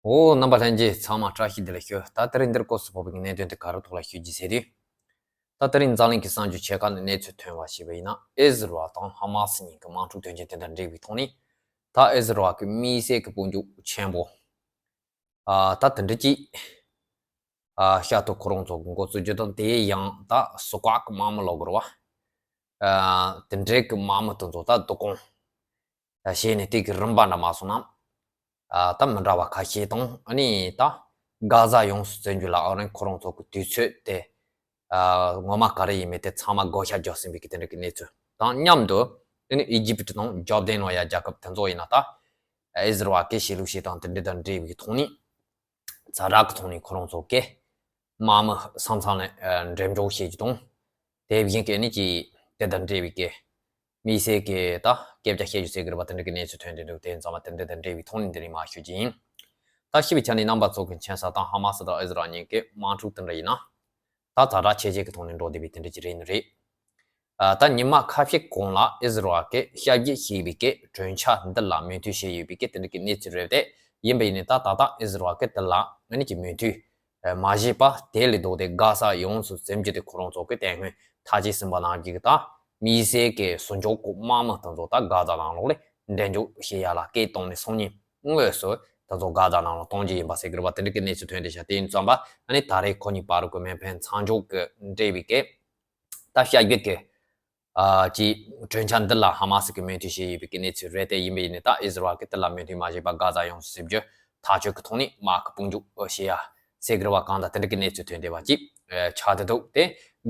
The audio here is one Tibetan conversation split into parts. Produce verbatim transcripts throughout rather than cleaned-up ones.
འོ། རྣམ་པ་ལྷན་རྒྱས་ཚང་མ་བཀྲ་ཤིས་བདེ་ལེགས་ཞུ། ད་དེ་རིང་འདིར་སྐོར་སུ་ཕོག་པའི་གནད་དོན་དེ་ག་རེ་ཐོག་ལ་ཞུ་རྒྱུ་ཟེར་དུས། ད་དེ་རིང་འཛམ་གླིང་གི་གསར་འགྱུར་ཆེ་ཁག་ནས་གནས་ཚུལ་ཐོན་པ་ཞིག་ཡིན་ན། ཨི་ཟི་རལ་དང་ཧ་མ་སི་གཉིས་ཀྱི་དམག་འཁྲུག་དོན་རྐྱེན་དེ་དང་འབྲེལ་བའི་ཐོག་ནས། ད་ཨི་ཟི་རལ་གྱི་དམིགས་བསལ་གྱི་དཔུང་འཇུག་ཆེན་པོ། ཨ། ད་དེ་འདྲ་ཅིག་ཨ། ཤར་ཏུ་ཁོ་རང་ཚོ་གི་འགོ་བཙུགས་རྒྱུ་དང་། དེའི་ཡང་ད་སུ་ཀ་གི་དམག་མི་ལབ་དགོས་རེད་བ། ཨ། དེ་འདྲའི་གི་དམག་མི་དེ་ཚོ་ད་བསྡུ་སྐོང་བྱས་ནས། དེ་གི་རིམ་པ་འདྲ་མ་སོང་ན། ཨ། ད་མི་འདྲ་བ་ཁ་ཤས་དང་། ཨ་ནི་ད་གྷ་ཟ་ཡོངས་སུ་རྩིས་རྒྱུ་ལ་ཨ་རིང་ཁོ་རང་ཚོ་གི་དུས་ཚོད་དེ། ཨ། ངོ་མ་ག་རེ་ཡིན་མིན་དེ་ཚང་མ་བགོ་བཤའ་རྒྱག་ཟིན་པའི་གི་དེ་འདྲ་གི་གནས་ཚུལ་དང་མཉམ་དུ། ཨ་ནི་ཨི་ཇིབ་དང་ཇོར་ཌན་ལབ་ཡ་རྒྱལ་ཁབ་དེ་ཚོ་ཡིན་ན། ད་ཨི་ཟི་རལ་གྱི་ཕྱི་ལུགས་ཤིག་དང་དེ་འདྲ་དང་འབྲེལ་བའི་ཐོག་ནས། ཛ་དྲག་གི་ཐོག་ནས་ཁོ་རང་ཚོ་གི་དམག་མི་ས་མཚམས་ནས། ཨ། འགྲེམས་འཇོག་བྱེད་རྒྱུ་དང་། དེ་བཞིན་གྱི་ཨ་ནི་ཅིག་དེ་དང་འབྲེལ་བའི་གི་དམིགས་བསལ་གྱི་ད་སྐད་ཆ་བཤད་རྒྱུ་ཟེར་གྱི་རེད་བ། དེ་འདྲ་གི་གནས་ཚུལ་ཐོན་བསྡད་འདུག་དེ་ཚང་མ་དེ་འདྲ་དང་འབྲེལ་བའི་ཐོག་ནས་འདི་རིང་མར་ཞུ་རྒྱུ་ཡིན། ད་ཞུ་བའི་ཆ་ནས་རྣམ་པ་ཚོ་གི་མཁྱེན་གསལ་ལྟར་ཧ་མ་སི་དང་ཨི་ཟི་རལ་གཉིས་ཀྱི་དམག་འཁྲུག་དེ་འདྲ་ཡིན་ན། ད་ཛ་དྲག་ཇེ་ཆེ་གི་ཐོག་ནས་འགྲོ་བསྡད་པའི་དེ་འདྲ་ཅིག་རེད་ནི་རེད། ཨ། ད་ཉི་མ་ཁ་ཤས་གོང་ལ་ཨི་ཟི་རལ་གྱིས་ཞབས་ཕྱི་བྱས་པའི་གི་གྲོས་འཆར་འདི་ལ་མོས་མཐུན་བྱས་ཡོད་པའི་གི་དེ་འདྲ་གི་གནས་ཚུལ་རེད་དེ། ཡིན་པ་ཡིན་ནའི་ད་ད་ལྟ་ཨི་ཟི་རལ་གྱིས་དེ་ལ་ཨ་ནི་ཅིག་མོས་མཐུན་མ་བྱས་པ། དེ་ལས་ལྡོག་སྟེ་གྷ་ཟ་ཡོངས་སུ་རྩིས་རྒྱུ་དེ་ཁོ་རང་ཚོ་གིས་དེ་སྔོན་ཐག་བཅད་ཟིན་པ་ནང་བཞིན་གྱི། ད་དམིགས་བསལ་གྱི་ཟུར་འཇོག་གི་དམག་མི་དེ་ཚོ་ད་གྷ་ཟ་ནང་ལོགས་ལ་འགྲེམས་འཇོག་བྱེད་ཡ་ལ་སྐད་བཏང་ནས་སང་ཉིན་དངོས་སུ་དེ་ཚོ་གྷ་ཟ་ནང་ལོགས་གཏོང་རྒྱུ་ཡིན་པ་ཟེར་གྱི་རེད་བ། དེ་འདྲ་གི་གནས་ཚུལ་ཐོན་བསྡད་ཤག་དེ་ཡིན་དུས་ཙམ་པ་ཨ་ནི་ད་རེས་ཁོ་གཉིས་བར་གྱི་མེ་འཕེན་མཚམས་འཇོག་གི་འབྲེལ་བའི་གི་ད་བྱ་རྒྱུ་གི། ཨ། ཅིག་གྲོས་འཆར་འདི་ལ་ཧ་མ་སི་གིས་མོས་མཐུན་བྱས་ཡོད་པའི་གི་གནས་ཚུལ་རེད་དེ། ཡིན་པ་ཡིན་ནའི་ད་ཨི་ཟི་རལ་གྱིས་དེ་ལ་མོས་མཐུན་མ་བྱས་པར་གྷ་ཟ་ཡོངས་སུ་རྩིས་རྒྱུ་ཐག་གཅོད་ཀྱི་ཐོག་ནས་དམག་གི་དཔུང་འཇུག་བྱེད་ཡ་ཟེར་གྱི་རེད་བ། གང་ལྟར་དེ་འདྲ་གི་གནས་ཚུལ་ཐོན་བསྡད་པ་ཅིག་ཨ། ཆགས་བསྡད་འདུག་དེ་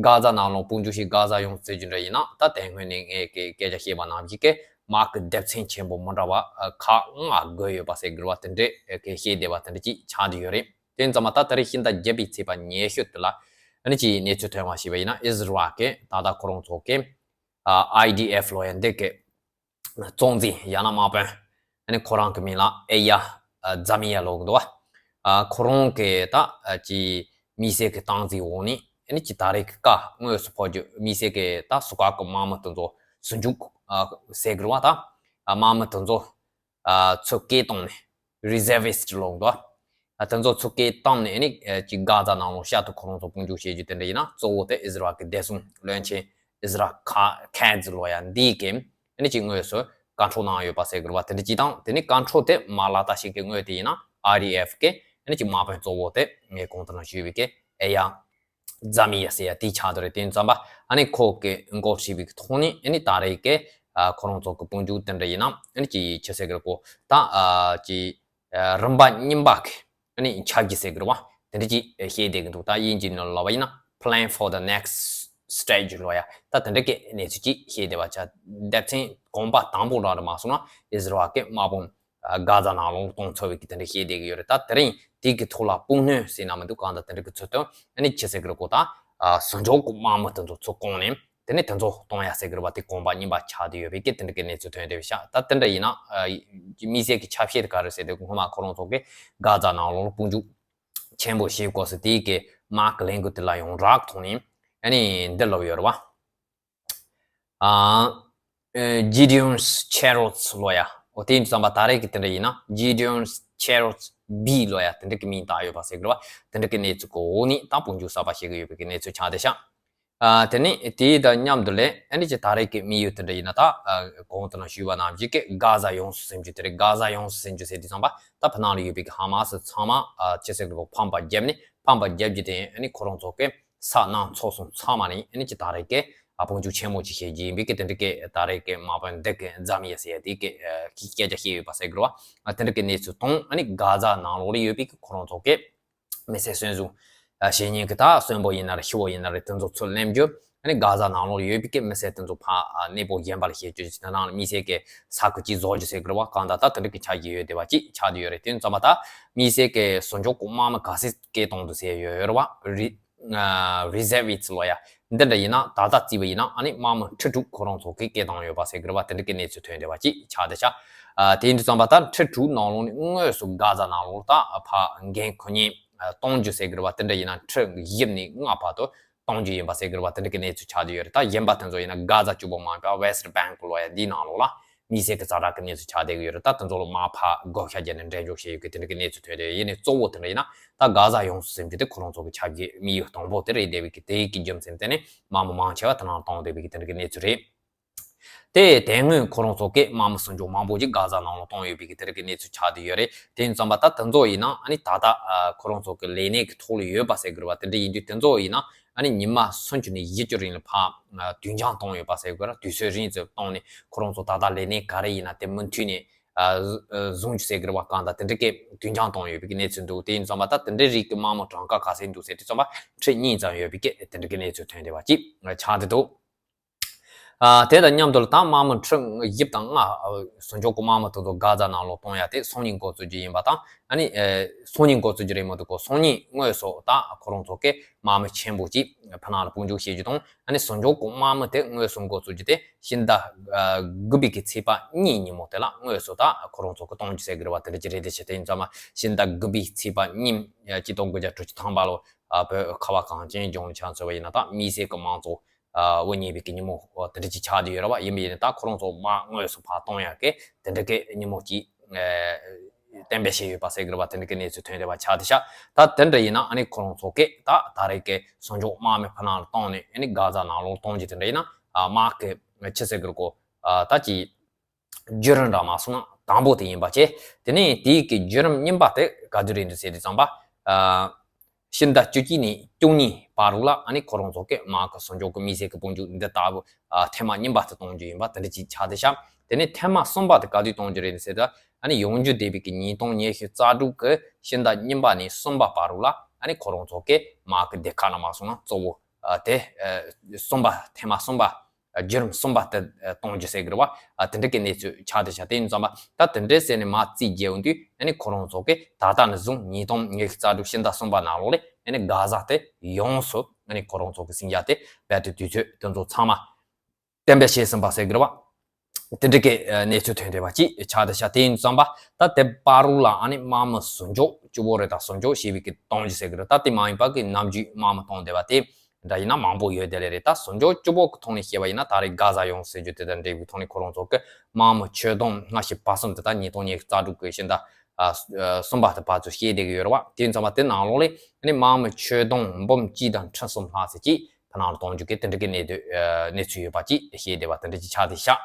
གྷ་ཟ་ནང་ལོགས་དཔུང་འཇུག་བྱས། གྷ་ཟ་ཡོངས་སུ་རྩིས་རྒྱུ་འདྲ་ཡིན་ན། ད་དེ་སྔོན་ནས་ངས་གི་སྐད་ཆ་བཤད་པ་ནང་བཞིན་གྱི་དམག་གི་སྡེབ་ཚན་ཆེན་པོ་མི་འདྲ་བ་ཁག་ལྔ་བགོས་ཡོད་པ་ཟེར་གྱི་རེད་བ། དེ་འདྲ་གི་བཤད་བསྡད་པ་དེ་འདྲ་ཅིག་ཆགས་བསྡད་ཡོད་རེད། དེ་ཙམ་མ། ད་ད་རེས་ཕྱི་ཟླ་བརྒྱད་པའི་ཚེས་པ་ཉི་ཤུ་དེ་ལ་ཨ་ནི་ཅིག་གནས་ཚུལ་ཐོན་པ་ཞིག་ཡིན་ན། ཨི་ཟི་རལ་གྱིས་ད་ལྟ་ཁོ་རང་ཚོ་གི་ཨ། ཨའི་ཌི་ཨེཕ་ལབ་ཡ་འདི་གི་གཙོ་འཛིན། ཡང་ན་དམག་དཔོན། ཨ་ནི་ཁོ་རང་གི་མིང་ལ་ཨེ་ཡ་ཛ་མི་ཡ་ལབ་ཀྱི་འདུག་བ། ཨ། ཁོ་རང་གི་ད་ཅིག་དམིགས་བསལ་གྱི་སྟངས་འཛིན་འོག་ནས། ཨ་ནི་ཅིག་ད་རེས་ཀྱི་བཀའ་དངོས་སུ་ཕོག་རྒྱུ། དམིགས་བསལ་གྱི་ད་ཟུར་བཀག་གི་དམག་མི་དེ་ཚོ་ཟུར་འཇོག་ཟེར་གྱི་རེད་བ། ད་དམག་མི་དེ་ཚོ་ཨ། ཚུར་སྐད་བཏང་ནས། རི་ཟར་ཝིསྟ་ལབ་འདུག་ཨ། དེ་ཚོ་ཚུར་སྐད་བཏང་ནས། ཨ་ནི་ཅིག་གྷ་ཟ་ནང་ལོགས་ཤར་དུ་ཁོ་རང་ཚོ་དཔུང་འཇུག་བྱེད་རྒྱུ་དེ་འདྲ་ཡིན་ན། གཙོ་བོ་དེ་ཨི་ཟི་རལ་གྱི་བདེ་སྲུང་བློན་ཆེན་ཨི་ཟི་རལ་ཁ་ཁེ་ཛི་ལབ་ཡ་འདི་གིས། ཨ་ནི་ཅིག་དངོས་སུ་བཀའ་འཁྲོལ་གནང་ཡོད་པ་ཟེར་གྱི་རེད་བ། དེ་འདྲ་ཅིག་དང་། དེ་ནས་བཀའ་འཁྲོལ་དེ་མ་ལག་བསྟར་བྱེད་ཀྱི་དངོས་དེ་ཡིན་ན། ཨའི་ཌི་ཨེཕ་གི་ཨ་ནི་ཅིག་དམག་དཔོན་གཙོ་བོ་དེ། ངས་གོང་དུ་ནང་ཞུས་པའི་གི་ཨེ་ཡ་ཛ་མི་ཡ་ཟེར་ཡ་དེ་ཆགས་བསྡད་རེད། དེ་ཙམ་པ་ཨ་ནི་ཁོ་གི་འགོ་ཁྲིད་པའི་གི་ཐོག་ནས། ཨ་ནི་ད་རེས་ཀྱི་ཨ། ཁོ་རང་ཚོ་གི་དཔུང་འཇུག་དེ་འདྲ་ཡིན་ན། ཨ་ནི་ཅིག་ཅི་ཟེར་གྱི་རེད་གོ། ད་ཨ། ཅིག་ཨ། རིམ་པ་གཉིས་པ་གི་ཨ་ནི་འཆར་གཞི་ཟེར་གྱི་རེད་བ། དེ་འདྲ་ཅིག་བཤད་བསྡད་ཀྱི་འདུག་ད་དབྱིན་ཇིའི་ནང་ལབ་པ་ཡིན་ན། Plan for the next stage ལབ་ཡ། ད་དེ་འདྲ་གི་གནས་ཚུལ་ཅིག་བཤད་བསྡད་པ་ཆགས། སྡེབ་ཚན་གོམ་པ་དང་པོ་རང་རེད་མ་སོང་ན། ཨི་ཟི་རལ་གྱི་དམག་དཔུང་གྷ་ཛ་ནང་ལོགས་གཏོང་ཚར་བའི་གི་དེ་འདྲ་བཤད་བསྡད་ཀྱི་ཡོད་རེད། ད་དེ་རིང་དེ་གི་ཐོག་ལ་སྤུངས་སྣོན་ཟེར་ན་མི་འདུག་གང་ལྟར་དེ་འདྲ་གི་ཚུལ་དུ། ཨ་ནི་ཅི་ཟེར་གྱི་རེད་གོ། ད་ཨ། ཟུར་འཇོག་གི་དམག་མི་དེ་ཚོ་ཚུར་བསྐོངས་ནས། དེ་ནས་དེ་ཚོ་གཏོང་ཡ་ཟེར་གྱི་རེད་བ། དེ་གོམ་པ་གཉིས་པ་ཆགས་བསྡད་ཡོད་པའི་གི་དེ་འདྲ་གི་གནས་ཚུལ་ཐོན་བསྡད་པ་ཤག་ད་དེ་འདྲ་ཡིན་ན། ཨ། དམིགས་བསལ་གྱི་ཆ་ཤས་དེ་ག་རེ་ཟེར་དུས། སྔོན་མ་ཁོ་རང་ཚོ་གིས་གྷ་ཛ་ནང་ལོགས་དཔུང་འཇུག་ཆེན་པོ་བྱེད་དགོས་ཟེར། དེའི་གི་དམག་གི་ལས་འགུལ་དེ་ལ་ཡོངས་གྲགས་ཐོག་ནས། ཨ་ནི་འདི་ལབ་ཡོད་རེད་བ། ཨ། ཨ། Gideon's Chariots ལབ་ཡ། འོ། དེ་ཡིན་དུས་ཙམ་པ་ད་རེས་ཀྱི་དེ་འདྲ་ཡིན་ན། Gideon's Chariots B ལབ་ཡ། དེ་འདྲ་གི་མིང་བཏགས་ཡོད་པ་ཟེར་གྱི་རེད་བ། དེ་འདྲ་གི་གནས་ཚུལ་གྱི་འོག་ནས་ད་དཔུང་འཇུག་གསར་པ་བྱེད་ཀྱི་ཡོད་པའི་གི་གནས་ཚུལ་ཆགས་བསྡད་ཤག་ཨ། དེ་ནས་དེ་དང་མཉམ་དུ་ལས། ཨ་ནི་ཅིག་ད་རེས་ཀྱི་དམིགས་ཡུལ་དེ་འདྲ་ཡིན་ན། ད་ཨ། གོང་དུ་ནང་ཞུས་པ་ནང་བཞིན་གྱི་གྷ་ཛ་ཡོངས་སུ་ཟིན་རྒྱུ་དེ་རེད། གྷ་ཛ་ཡོངས་སུ་ཟིན་རྒྱུ་ཟེར་དུས་ཙམ་པ། ད་ཕ་ནང་ལ་ཡོད་པའི་གི་ཧ་མ་སི་ཚང་མ། ཨ། ཅི་ཟེར་གྱི་རེད་གོ། ཕམ་པ་བརྒྱབ་ནས། ཕམ་པ་བརྒྱབ་རྒྱུ་དེ་ཨ་ནི་ཁོ་རང་ཚོ་གི་ས་ནང་ཚོགས་ཚང་མ་ནས། ཨ་ནི་ཅིག་ད་རེས་ཀྱི་ཨ། དཔུང་འཇུག་ཆེན་མོ་ཅིག་བྱེད་རྒྱུ་ཡིན་པའི་གི་དེ་འདྲ་གི་ད་རེས་ཀྱི་དམག་དཔོན་འདི་གིས་ཛ་མི་ཡ་ཟེར་ཡ་དེ་གིས། ཨ། སྐད་ཆ་བཤད་ཡོད་པ་ཟེར་གྱི་རེད་བ། ཨ། དེ་འདྲ་གི་གནས་ཚུལ་དང་། ཨ་ནི་གྷ་ཛ་ནང་ལོགས་ལ་ཡོད་པའི་གི་ཁོ་རང་ཚོ་གི་མི་སེར་གསོན་བཟོ། ཨ། བྱེད་མཁན་གྱི་ད་གསོན་པོ་ཡིན་ན་རེད། ཤི་བོ་ཡིན་ན་རེད། དེ་ཚོ་ཚུར་ལེན་རྒྱུ། ཨ་ནི་གྷ་ཛ་ནང་ལོགས་ལ་ཡོད་པའི་གི་མི་སེར་དེ་ཚོ་ཕར། ཨ། གནས་སྤོ་གཞན་པ་ལ་བྱེད་རྒྱུ། དེ་ནང་ལ་དམིགས་བསལ་གྱི་ས་ཁུལ་ཅིག་བཟོ་རྒྱུ་ཟེར་གྱི་རེད་བ། གང་ལྟར་ད་དེ་འདྲ་གི་འཆར་གཞི་ཡོད་བསྡད་པ་ཅིག་ཆགས་བསྡད་ཡོད་རེད། དེ་ཙམ་པ་ད་དམིགས་བསལ་གྱི་ཟུར་འཇོག་གི་དམག་མི་ག་ཚོད་སྐད་གཏོང་འདུག་ཟེར་ཡོད་རེད་བ། རི། ཨ། རི་ཟར་ཝིསྟ་ལབ་ཡ་འདི་འདྲ་ཡིན་ན། ད་ལྟ་བརྩིས་པ་ཡིན་ན་ཨ་ནི་དམག་མི་ཁྲི་དྲུག་ཁོ་རང་ཚོ་གིས་སྐད་བཏང་ཡོད་པ་ཟེར་གྱི་རེད་བ། དེ་འདྲ་གི་གནས་ཚུལ་ཐོན་བསྡད་པ་ཅིག་ཆགས་བསྡད་ཤག་ཨ། དེ་ཡིན་དུས་ཙམ་པ་ད་ཁྲི་དྲུག་ནང་ལོགས་ནས་དངོས་སུ་གྷ་ཛ་ནང་ལོགས་ད་ཕར་འགན་ཁུར་མཁན། ཨ། གཏོང་རྒྱུ་ཟེར་གྱི་རེད་བ། དེ་འདྲ་ཡིན་ན་ཁྲི་བཞི་ནས་ལྔ་བར་དུ་གཏོང་རྒྱུ་ཡིན་པ་ཟེར་གྱི་རེད་བ། དེ་འདྲ་གི་གནས་ཚུལ་ཆགས་བསྡད་ཡོད་རེད། ད་གཞན་པ་དེ་ཚོ་ཡིན་ན་གྷ་ཛ་གཅིག་པོ་མ་ཡིན་པ་West Bank ལབ་ཡ་འདིའི་ནང་ལོགས་ལ་ དམིགས་བསལ་གྱི་ཛ་དྲག་གི་གནས་ཚུལ་ཆགས་བསྡད་ཀྱི་ཡོད་རེད། ད་དེ་ཚོ་ལ་མར་ཕར་བགོ་བཤའ་བརྒྱབ་ནས་འགྲེམས་འཇོག་བྱས་ཡོད་ཀྱི་དེ་འདྲ་གི་གནས་ཚུལ་ཐོན་བསྡད་ཡོད། ཡིན་ནའི་གཙོ་བོ་དེ་འདྲ་ཡིན་ན་ད་གྷ་ཟ་ཡོངས་སུ་ཟིན་རྒྱུ་དེ་ཁོ་རང་ཚོ་གི་ཆ་རྒྱུས་དམིགས་ཡུལ་དང་པོ་དེ་རེད་བསྡད་པའི་གི་དེ་ཡི་གི་རྒྱུ་མཚན་དེ་ནས་དམག་མི་མང་ཆེ་བ་དེ་ནང་གཏོང་བསྡད་པའི་གི་དེ་འདྲ་གི་གནས་ཚུལ་རེད། དེ་དེ་སྔོན་ཁོ་རང་ཚོ་གིས་དམག་མི་གསོ་སྐྱོང་མང་པོ་ཅིག་གྷ་ཟ་ནང་ལ་གཏོང་ཡོད་པའི་གི་དེ་རིགས་ཀྱི་གནས་ཚུལ་ཆགས་བསྡད་ཡོད་རེད། དེ་ཡིན་ཙང་པ་ད་དེ་ཚོ་ཡིན་ན་ཨ་ནི་ད་ལྟ་ཨ་ཁོ་རང་ཚོ་གི་ལས་གནས་ཀྱི་ཐོག་ལ་ཡོད་པ་ཟེར་དགོས་རེད་བ། དེ་འདྲ་ཡིན་དུས་དེ་ཚོ་ཡིན་ན་ཨ་ནི་ཉི་མ་སུམ་ཅུ་ནས་བཞི་ཅུ་རིང་ལ་ཕར་ཨ་དུས་འགྱངས་གཏོང་ཡོད་པ་ཟེར་དགོས་རེད། དུས་ཚོད་རིང་ཙམ་གཏོང་ནས་ཁོ་རང་ཚོ་ད་ལྟ་ལས་གནས་ག་རེ་ཡིན་ན་དེ་མུ་མཐུད་ནས་ཨ་བཟུང་རྒྱུ་ཟེར་དགོས་རེད་བ། གང་ལྟར་དེ་འདྲ་གི་དུས་འགྱངས་གཏོང་ཡོད་པའི་གི་གནས་ཚུལ་འདུག་དེ་ཡིན་ཙང་པ་ད་དེ་འདྲའི་རིགས་ཀྱི་དམག་མི་གྲངས་ཀ་ག་ཚད་འདུག་ཟེར་དུས་ཙམ་པ་ཁྲི་གཉིས་ཙམ་ཡོད་པའི་གི་དེ་འདྲ་གི་གནས་ཚུལ་ཐོན་བསྡད་པ་ཅིག་ཆགས་བསྡད་འདུག་ཨ་དེ་དང་མཉམ་དུ་ལ་ད་དམག་མི་ཁྲི་བཞི་དང་ལྔ་ཨ་ཟུང་འཇུག་གི་དམག་མི་དེ་ཚོ་གྷ་ཛ་ནང་ལོགས་གཏོང་ཡ་དེ་སང་ཉིན་འགོ་བཙུགས་རྒྱུ་ཡིན་པ་དང་། ཨ་ནི་ཨེ་སང་ཉིན་འགོ་བཙུགས་རྒྱུ་རེད་མ་གཏོགས་གོ་སང་ཉིན་དངོས་སུ་ད་ཁོ་རང་ཚོ་གི་དམག་མི་ཆེན་པོ་ཅིག་ཕ་ནང་ལ་དཔུང་འཇུག་བྱེད་རྒྱུ་དང་། ཨ་ནི་ཟུང་འཇུག་གི་དམག་མི་དེ་དངོས་སུ་འགོ་བཙུགས་རྒྱུ་དེ་ཕྱི་ཟླ་ཨ་དགུ་པའི་གི་ཚེས་པ་གཉིས་ཉིན་མོ་དེ་ལ་དངོས་སུ་ད་ཁོ་རང་ཚོ་གི་གཏོང་རྒྱུ་ཟེར་གི་རེད་བ། དེ་འདྲ་ཅིག་རེད། དེ་བྱས་དེ་ཡིན་ཙང་མ་ཕྱི་ཟླ་དགུ་པའི་ཚེས་པ་གཉིས་ཆིག་སྟོང་དགུ་བརྒྱ་དྲུག་ཅུ་ཐམ་པ་ལོ་ཨ་བོད་ཁ་བ་གངས་ཅན་ལྗོངས་ལ་ཆ་མཚོན་པ་ཡིན་ན་ད་དམིགས་བསལ་གི་དམངས་གཙོ་ཨ་དབུ་བརྙེས་པའི་གི་ཉིན་མོ་དེ་འདྲ་ཅིག་ཆགས་བསྡད་ཡོད་རེད་བ། ཡིན་པ་ཡིན་ན་ད་ཁོ་རང་ཚོ་དམག་དངོས་སུ་ཕར་གཏོང་ཡག་གི་དེ་འདྲ་གི་ཉིན་མོ་ཅིག་ཨ་གཏན་འབེབས་བྱས་ཡོད་པ་ཟེར་གི་རེད་བ། དེ་འདྲ་གི་གནས་ཚུལ་ཐོན་བསྡད་པ་ཆགས་བསྡད་ཤག་ད་དེ་འདྲ་ཡིན་ན་ཨ་ནི་ཁོ་རང་ཚོ་གི་ད་ད་རེས་གི་ཟུང་འཇུག་དམག་མི་ཕ་ནང་ལ་གཏོང་ནས་ཨ་ནི་གྷ་ཛ་ནང་ལོགས་གཏོང་རྒྱུ་དེ་འདྲ་ཡིན་ན་ཨ་དམག་གི་ཆི་ཟེར་གི་རེད་གོ་ཨ་ད་ཅིག་བརྒྱུད་རིམ་འདྲ་མ་སོང་ན་དང་པོ་དེ་ཡིན་པ་བྱས། དེ་ནས་དེའི་གི་བརྒྱུད་རིམ་གཉིས་པ་དེ་ག་དུས་རེད་འདུག་ཟེར་དུས་ཙམ་པ། ཨ་ཕྱི་ཟླ་བཅུ་གཅིག་ནས་བཅུ་གཉིས་བར་རུ་ལ་ཨ་ནི་ཁོ་རང་ཚོ་གི་དམག་གི་ཟུང་འཇུག་གི་དམིགས་བསལ་གི་དཔུང་འཇུག་འདི་ལྟ་བུ་ཨ་ཐེངས་མ་གཉིས་པ་དེ་གཏོང་རྒྱུ་ཡིན་པ་དེ་འདྲ་ཅིག་ཆགས་བསྡད་ཤག་དེ་ནས་ཐེངས་མ་གསུམ་པ་དེ་ག་དུས་གཏོང་རྒྱུ་རེད་ཟེར་ད་ཨ་ནི་ཡོང་རྒྱུ་བསྡད་པའི་གི་ཉིས་སྟོང་ཉི་ཤུ་རྩ་དྲུག་གི་ཕྱི་ཟླ་གཉིས་པ་ནས་གསུམ་པ་བར་རུ་ལ་ཨ་ནི་ཁོ་རང་ཚོ་གི་དམག་གི་སྡེ་ཁག་ལ་མ་སོང་ན་གཙོ་བོ་ཨ་དེ་ཨ་གསུམ་པ་ཐེངས་མ་གསུམ་པ། བརྒྱུད་རིམ་གསུམ་པ་དེ་གཏོང་རྒྱུ་ཟེར་གི་རེད་བ། དེ་འདྲ་གི་གནས་ཚུལ་ཆགས་བསྡད་ཤག་དེ་ཡིན་ཙང་པ་ད་དེ་འདྲ་ཟེར་ནས་མར་རྩིས་རྒྱག་ཡོང་དུས་ཨ་ནི་ཁོ་རང་ཚོ་གི་ད་ལྟ་ནས་བཟུང་ཉིས་སྟོང་ཉི་ཤུ་རྩ་དྲུག་ཕྱི་ཟླ་གསུམ་པ་ནང་ལོགས་ལ་ཨ་ནི་གྷ་ཟ་དེ་ཡོངས་སུ་ཨ་ནི་ཁོ་རང་ཚོ་གི་ཟིན་རྒྱུ་དེ་རྦད་དེ་དུས་ཚོད་དེ་ཚོ་ཚང་མ་གཏན་འབེབས་བྱས་ཟིན་པ་ཟེར་གི་རེད་བ། དེ་འདྲ་གི་གནས་ཚུལ་ཐོན་བསྡད་པ་ཅིག་ཆགས་བསྡད་ཤག་དེ་ཡིན་ཙང་པ་ད་དེ་བར་རུ་ལ་ཨ་ནི་དམག་མི་ཟུང་འཇུག་བཅུ་པོ་རེད་ད་ཟུང་འཇུག་ཞེས་པའི་གི་གཏོང་རྒྱུ་ཟེར་གི་རེད། ད་དེ་མ་ཡིན་པ་གི་ནམ་རྒྱུན་དམག་མི་གཏོང་བསྡད་པ་དེ་འདྲ་ཡིན་ན་མང་པོ་ཡོད་དེ་ལས་རེད། ད་ཟུང་འཇུག་བཅུ་པོ་གི་ཐོག་ནས་བཤད་པ་ཡིན་ན་ད་རེས་གྷ་ཟ་ཡོངས་ཟེར་རྒྱུ་དེ་དང་འབྲེལ་བའི་ཐོག་ནས་ཁོ་རང་ཚོ་གི་དམག་མི་ཆོད་གཏོང་སྔ་ཕྱི་བར་གསུམ་དེ་ད་ཉིས་སྟོང་ཉི་ཤུ་རྩ་དྲུག་གི་ཕྱི་ཟླ་གསུམ་པ་དེ་བར་དུ་བཤད་བསྡད་གི་ཡོད་རེད་བ། དེ་ཡིན་ཙང་པ་དེ་ནང་ལོགས་ལ་ཨ་ནི་དམག་མི་ཆོད་གཏོང་འབུམ་གཅིག་དང་ཁྲི་གསུམ་ལྷག་ཙམ་ཅིག་ཕ་ནང་ལ་གཏོང་རྒྱུ་གི་དེ་འདྲ་གི་གནས་ཚུལ་ཨ་གནས་ཚུལ་ཡོད་པ་ཅིག་བཤད་བསྡད་པ་དེ་འདྲ་ཅིག་ཆགས་བསྡད་ཤག་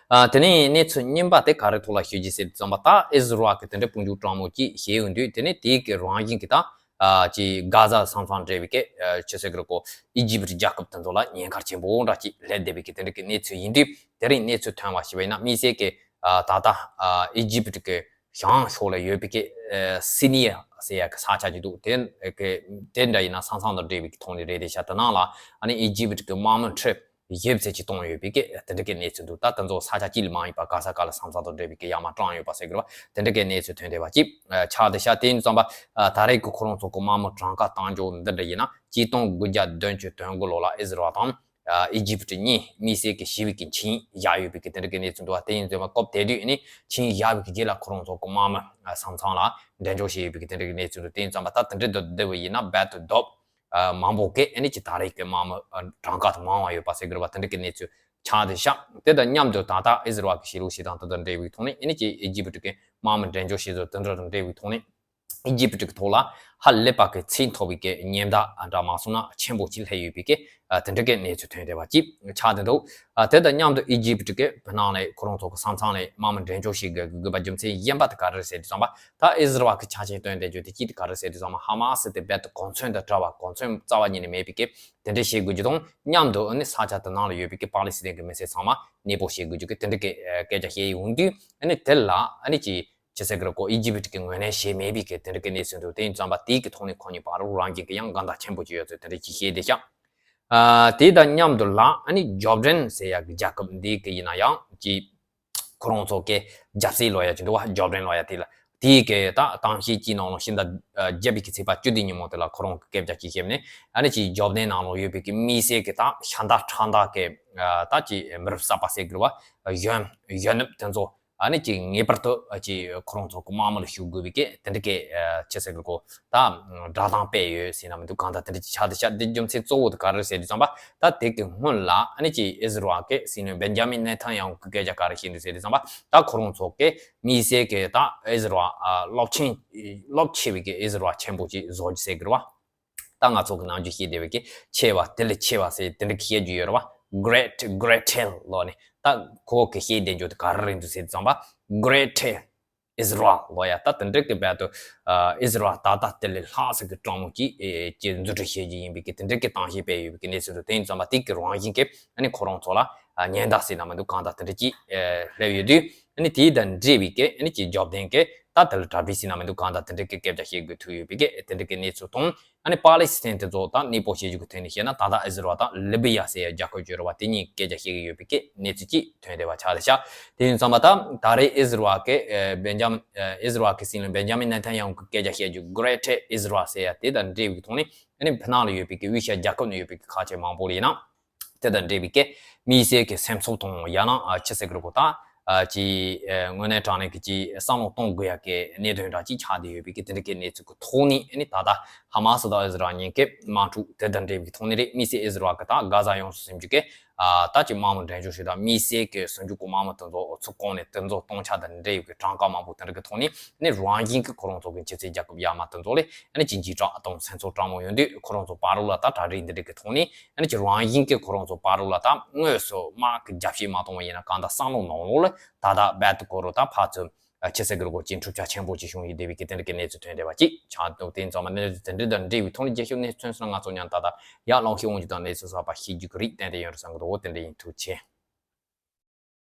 ཨ་དེ་ནས་གནས་ཚུལ་གཉིས་པ་དེ་ག་རེ་ཐོག་ལ་ཤོད་རྒྱུ་ཟེར་དུས་ཙམ་པ་ད་ཨི་ཟི་རལ་གི་དེ་འདྲ་དཔུང་འཇུག་དྲང་མོ་ཅིག་བཤད་ཡོང་དུས་དེ་ནས་དེའི་གི་རང་བཞིན་གི་ད་ཨ་ཅིག་གྷ་ཟ་ས་མཚམས་འབྲེལ་བའི་གི་ཨ་ཆི་ཟེར་གི་རེད་གོ་ཨི་ཇིབ་རྒྱལ་ཁབ་དེ་ཚོ་ལ་ཉེན་ཁ་ཆེན་པོ་འདྲ་ཅིག་སླེབས་བསྡད་པའི་གི་དེ་འདྲ་གི་གནས་ཚུལ་ཡིན་དུས་དེ་རིང་གནས་ཚུལ་ཐོན་པ་ཞིག་བས་ན་དམིགས་བསལ་གི་ཨ་ད་ལྟ་ཨ་ཨི་ཇིབ་གི་བྱང་ཕྱོགས་ལ་ཡོད་པའི་གི་ཨ་སི་ནི་ཡ་ཟེར་ཡ་གི་ས་ཆ་ཅིག་འདུག་དེ་གི་དེ་འདྲ་ཡིན་ན་ས་མཚམས་དང་འབྲེལ་བའི་གི་ཐོག་ནས་རེད་དེ་ཤག་དེ་ནང་ལ་ཨ་ནི་ཨི་ཇིབ་གི་དམག་མི་ཁྲི་བཞི་ཙམ་ཅིག་གཏོང་ཡོད་པའི་གི་དེ་འདྲ་གི་གནས་ཚུལ་འདུག་ད་དེ་ཚོ་ས་ཆ་གཅིག་ལ་མ་ཡིན་པ་ག་ས་ག་ལ་ས་མཚམས་དང་འབྲེལ་བའི་གི་ཡར་མར་བཀྲམ་ཡོད་པ་ཟེར་གི་རེད་བ། དེ་འདྲ་གི་གནས་ཚུལ་ཐོན་བསྡད་པ་ཅིག་ཨ་ཆགས་བསྡད་ཤག་དེ་ཡིན་ཙང་པ་ཨ་ད་རེས་གི་ཁོ་རང་ཚོ་གི་དམག་མི་གྲངས་ཀ་གཏང་འཇོག་འདི་འདྲ་ཡིན་ན་ཆིག་སྟོང་དགུ་བརྒྱ་བདུན་ཅུ་དོན་དགུ་ལོ་ལ་ཨི་ཟི་རལ་དང་ཨ་ཨི་ཇིབ་གཉིས་དམིགས་བསལ་གྱི་ཞི་བའི་གི་ཆིངས་བཞག་ཡོད་པའི་གི་དེ་འདྲ་གི་གནས་ཚུལ་འདུག་བ། དེ་ཡིན་ཙང་པ་སྐབས་དེ་དུས་ཨ་ནི་ཆིངས་བཞག་པའི་གི་རྗེས་ལ་ཁོ་རང་ཚོ་གི་དམག་མི་ཨ་ས་མཚམས་ལ་འགྲེམས་འཇོག་བྱས་ཡོད་པའི་གི་དེ་འདྲ་གི་གནས་ཚུལ་འདུག་དེ་ཡིན་ཙང་པ་ད་དེ་འདྲ་འདི་འདི་བ་ཡིན་ན་རྦད་དེ་རྡོབ། ཨ་མང་པོ་གིས་ཨ་ནི་ཅིག་ད་རེས་ཀྱི་དམག་མི་ཨ་གྲངས་ཀ་དང་མང་བ་ཡོད་པ་ཟེར་གི་རེད་བ། དེ་འདྲ་གི་གནས་ཚུལ་ཆགས་བསྡད་ཤག་དེ་དང་མཉམ་དུ་ད་ལྟ་ཨི་ཟི་རལ་གྱི་ཕྱི་ལོགས་བྱེད་སྟངས་དེ་དང་འབྲེལ་བའི་ཐོག་ནས་ཨ་ནི་ཅིག་ཨི་ཇིབ་གི་དམག་མི་འགྲེམས་འཇོག་བྱེད་ཚུལ་དེ་འདྲ་དང་འབྲེལ་བའི་ཐོག་ནས་ཨི་ཇིབ་གི་ཐོག་ལ་ཧ་ལས་པ་གི་ཚད་མཐོ་བའི་གི་ཉེན་བརྡ་འདྲ་མ་སོང་ན་ཆེན་པོ་ཅིག་སླེབས་ཡོད་པའི་གི་ཨ་དེ་འདྲ་གི་གནས་ཚུལ་ཐོན་བསྡད་པ་ཅིག་ཆགས་བསྡད་འདུག་ཨ་དེ་དང་མཉམ་དུ་ཨི་ཇིབ་གི་བོད་ནང་ལ་ཁོ་རང་ཚོ་གི་ས་མཚམས་ལ་དམག་མི་འགྲེམས་འཇོག་བྱེད་དགོས་དགོས་པ་རྒྱུ་མཚན་གཞན་པ་དེ་ག་རེ་རེད་ཟེར་དུས་ཙམ་པ། ད་ཨི་ཟི་རལ་གྱི་ཆ་རྐྱེན་སྟོན་བསྡད་རྒྱུ་དེ་གཅིག་དེ་ག་རེ་ཟེར་དུས་ཙམ་པ་ཧ་མ་སི་དེ་རྦད་དེ་གོ་མཚོན་དང་བྲལ་བ་གོ་མཚོན་རྩ་བ་ཉིད་ནས་མེད་པའི་གི་དེ་འདྲ་བྱེད་དགོས་རྒྱུ་དང་མཉམ་དུ་ཨ་ནི་ས་ཆ་དེ་ནང་ལ་ཡོད་པའི་གི་པ་ལི་སི་ཐན་གྱི་མི་སེར་ཚང་མ་གནས་སྤོ་བྱེད་དགོས་རྒྱུ་གི་དེ་འདྲ་གི་སྐད་ཆ་བཤད་ཡོང་དུས་ཨ་ནི་དེ་ལ་ཨ་ནི་ཅི་ཅི་ཟེར་གི་རེད་གོ་ཨི་ཇིབ་གི་ངོས་ནས་བྱས་མེད་པའི་གི་དེ་འདྲ་གི་གནས་ཚུལ་འདུག་དེ་ཡིན་ཙམ་པ་དེའི་གི་ཐོག་ནས་ཁོ་གཉིས་བར་རུ་རང་གི་གི་ཡང་དགའ་ཟླ་ཆེན་པོ་ཅིག་ཡོད་ཚུལ་དེ་འདྲ་ཅིག་བཤད་བསྡད་ཤག་ཨ་དེ་དང་མཉམ་དུ་ལ་ཨ་ནི་ཇོར་ཌན་ཟེར་ཡག་གི་རྒྱལ་ཁབ་འདི་གི་ཡིན་ན་ཡང་ཅི་ཁོ་རང་ཚོ་གི་རྒྱབ་སྲིད་ལོ་ཡ་ཅིག་འདུག་བ། ཇོར་ཌན་ལོ་ཡ་དེ་ལ་དེའི་གི་ད་གཏམ་བཤད་ཅིག་ནང་ལོགས་ཕྱི་ཟླ་ཨ་བརྒྱད་པའི་གི་ཚེས་པ་བཅུ་བདུན་ཉིན་མོ་དེ་ལ་ཁོ་རང་གི་སྐད་ཆ་ཅིག་བཤད་ནས་ཨ་ནི་ཅིག་ཇོར་ཌན་ནང་ལོགས་ཡོད་པའི་གི་དམིགས་བསལ་གི་ད་ཤ་མདའ་ཁྲག་མདའ་གི་ཨ་ད་ཅིག་མི་རབས་གསར་པ་ཟེར་གི་རེད་བ། གཞོན་གཞོན་ནུ་དེ་ཚོ་ ཨ་ནི་ཅིག་ངེས་པར་དུ་ཅིག་ཁོ་རང་ཚོ་གི་དམག་མི་ལ་ཞུ་དགོས་པའི་གི་དེ་འདྲ་གི་ཅི་ཟེར་དགོས་གོ། ད་བསྒྲགས་གཏམ་སྤེལ་ཡོད་ཟེར་ན་མི་འདུག། གང་ལྟར་དེ་འདྲ་ཅིག་ཆགས་བསྡད་ཤག། དེ་རྒྱུ་མཚན་གཙོ་བོ་དེ་ག་རེ་ཟེར་དུས་ཙམ་པ། ད་དེ་གི་སྔོན་ལ་ཨ་ནི་ཅིག་ཨིས་ར་ཨེལ་གི་སྲིད་བློན་བེན་ཇ་མིན་ནེ་ཐན་ཡ་ཧུ་གི་སྐད་ཆ་ག་རེ་བཤད་འདུག་ཟེར་དུས་ཙམ་པ། ད་ཁོ་རང་ཚོ་གི་དམིགས་བསལ་གི་ད་ཨིས་ར་ཨེལ་རླབས་ཆེན་རླབས་ཆེ་བའི་གི་ཨིས་ར་ཨེལ་ཆེན་པོ་ཅིག་བཟོ་རྒྱུ་ཟེར་གི་རེད་བ། ད་ང་ཚོ་གི་ནམ་རྒྱུན་བཤད་བསྡད་པའི་གི་ཆེ་བ་དེ་ལས་ཆེ་བ་ཟེར་དེ་འདྲ་གི་བཤད་རྒྱུ་ཡོད་རེད་བ། Great Great Hill ལོ་ནི་ད་ཁོ་གི་བཤད་བསྡད་རྒྱུ་དེ་ག་རེ་རེད་འདུག་ཟེར་དུས་ཙམ་པ། Great Hill Israel ལོ་ཡ། ད་དེ་འདྲ་གི་རྦད་དུ་ཨིས་ར་ཨེལ་ད་ལྟ་དེ་ལས་ལྷག་ས་གི་དྲང་མོ་ཅིག་ཅིག་འཛུགས་སྐྲུན་བྱེད་རྒྱུ་ཡིན་པའི་གི་དེ་འདྲ་གི་གཏམ་བཤད་སྤེལ་ཡོད་པའི་གི་གནས་ཚུལ་འདུག། དེ་ཡིན་ཙམ་པ་དེ་གི་རང་བཞིན་གི་ཨ་ནི་ཁོ་རང་ཚོ་ལ་ཉེན་བརྡ་ཟེར་ན་མི་འདུག། གང་ལྟར་དེ་འདྲ་ཅིག་སླེབས་ཡོད་དུས། ཨ་ནི་དེ་དང་འབྲེལ་བའི་གི་ཨ་ནི་ཅིག་རྒྱབ་རྟེན་གི་ད་དེ་ལ་གྲ་སྒྲིག་ཟེར་ན་མི་འདུག། གང་ལྟར་དེ་འདྲ་གི་སྐད་ཆ་བཤད་དགོས་ཐུག་ཡོད་པའི་གི་དེ་འདྲ་གི་གནས་ཚུལ་དང་། ཨ་ནི་པ་ལི་སི་ཐན་དེ་ཚོ་དང་གནས་སྤོ་བྱེད་རྒྱུ་གི་ཐད་ནས་བཤད་ན། ད་ལྟ་ཨི་ཟི་རལ་དང་ལི་བི་ཡ་ཟེར་ཡ་རྒྱལ་ཁབ་བརྗོད་རེད་བ། དེ་གཉིས་སྐད་ཆ་བཤད་ཀྱི་ཡོད་པའི་གི་གནས་ཚུལ་ཅིག་ཐོན་བསྡད་པ་ཆགས་བསྡད་ཤག། དེ་ཡིན་ཙང་མ་ད་ད་རེས་ཨི་ཟི་རལ་གི་ཨ་བེན་ཇ་མིན་ཨ་ཨི་ཟི་རལ་གི་སྲིད་བློན་བེན་ཇ་མིན་ནེ་ཐན་ཡ་ཧུ་གི་སྐད་ཆ་བཤད་རྒྱུ། Greater Israel ཟེར་ཡ་དེ་དང་འབྲེལ་བའི་ཐོག་ནས། ཨ་ནི་ཕྱི་ནང་ལ་ཡོད་པའི་གི་དབུས་ཤར་རྒྱལ་ཁབ་ནང་ཡོད་པའི་གི་ཁག་ཆེ་མང་པོ་ལ་ཡིན་ན། དེ་དང་འབྲེལ་བའི་གི་དམིགས་བསལ་གི་སེམས་ཚོར་དང་ཡང་ན་ཨ་ཅི་ཟེར་གི་རེད་གོ། ད་ཨ་ཅི་ཨ་དངོས་གནས་དྲང་གནས་ཀྱི་ཅི་བསམ་བློ་གཏོང་དགོས་ཡ་གི་གནད་དོན་འདྲ་ཅིག་ཆགས་བསྡད་ཡོད་པའི་གི་དེ་འདྲ་གི་གནས་ཚུལ་གི་ཐོག་ནས། ཨ་ནི་ད་ལྟ་ཧ་མ་སི་དང་ཨི་ཟི་རལ་གཉིས་ཀྱི་དམག་འཁྲུག་དེ་དང་འབྲེལ་བའི་གི་ཐོག་ནས་རེད། དམིགས་བསལ་ཨི་ཟི་རལ་གི་ད་གྷ་ཟ་ཡོངས་སུ་ཟིན་རྒྱུ་གི་ཨ་ད་ཅི་དམག་མི་འགྲེམས་འཇོག་བྱེད་སྟངས། དམིགས་བསལ་གི་ཟིན་རྒྱུ་གི་དམག་མི་དེ་ཚོ་ཚུར་བཀང་ནས་དེ་ཚོ་གཏོང་ཆ་དང་འབྲེལ་བའི་གི་གྲངས་ཀ་མང་པོ་དེ་འདྲ་གི་ཐོག་ནས། ཨ་ནི་རང་བཞིན་གི་ཁོ་རང་ཚོ་གི་ཕྱི་སྲིད་རྒྱལ་ཁབ་ཡར་མར་དེ་ཚོ་ལ་ཨ་ནི་ཅི་འཇིགས་སྐྲག་དང་སེམས་ཚོར་དྲང་མོ་ཡོང་དུས། ཁོ་རང་ཚོ་བར་ལ་ད་གྲ་སྒྲིག་འདི་འདྲ་གི་ཐོག་ནས། ཨ་ནི་ཅི་རང་བཞིན་གི་ཁོ་རང་ཚོ་བར་ལ་ད་དངོས་སུ་དམག་གི་རྒྱབ་བཤད་མ་གཏོང་བ་ཡིན་ན། གང་ལྟར་བསམ་བློ་ནང་ལོགས་ལ་ད་ད་རྦད་དེ་ཁོ་རང་ད་ཕར་ཚུར་ཨ་ཅི་ཟེར་གི་རེད་གོ། ཅིག་འཁྲུག་ཆ་ཆེན་པོ་ཅིག་བྱུང་ཡོད་བསྡད་པའི་གི་དེ་འདྲ་གི་གནས་ཚུལ་ཐོན་བསྡད་པ་ཅིག་ཆགས་འདུག། དེ་ཡིན་ཙང་མ་གནས་ཚུལ་དེ་འདྲ་དང་འབྲེལ་བའི་ཐོག་ནས་རྒྱལ་ཁབ་གནས་ཚུལ་ཐོན་སོང་ན། ང་ཚོ་མཉམ་ད་ད་ཡར་ལངས་ཤིག་འོང་རྒྱུ་དང་གནས་ཚུལ་གསར་པ་ཤེས་རྒྱུ་གི་རེད། ཏན་ཏན་ཡོད་རེད་བསམ་གི་འདུག། འོ་དེ་འདྲ་ཡིན། ཐུགས་རྗེ་ཆེ།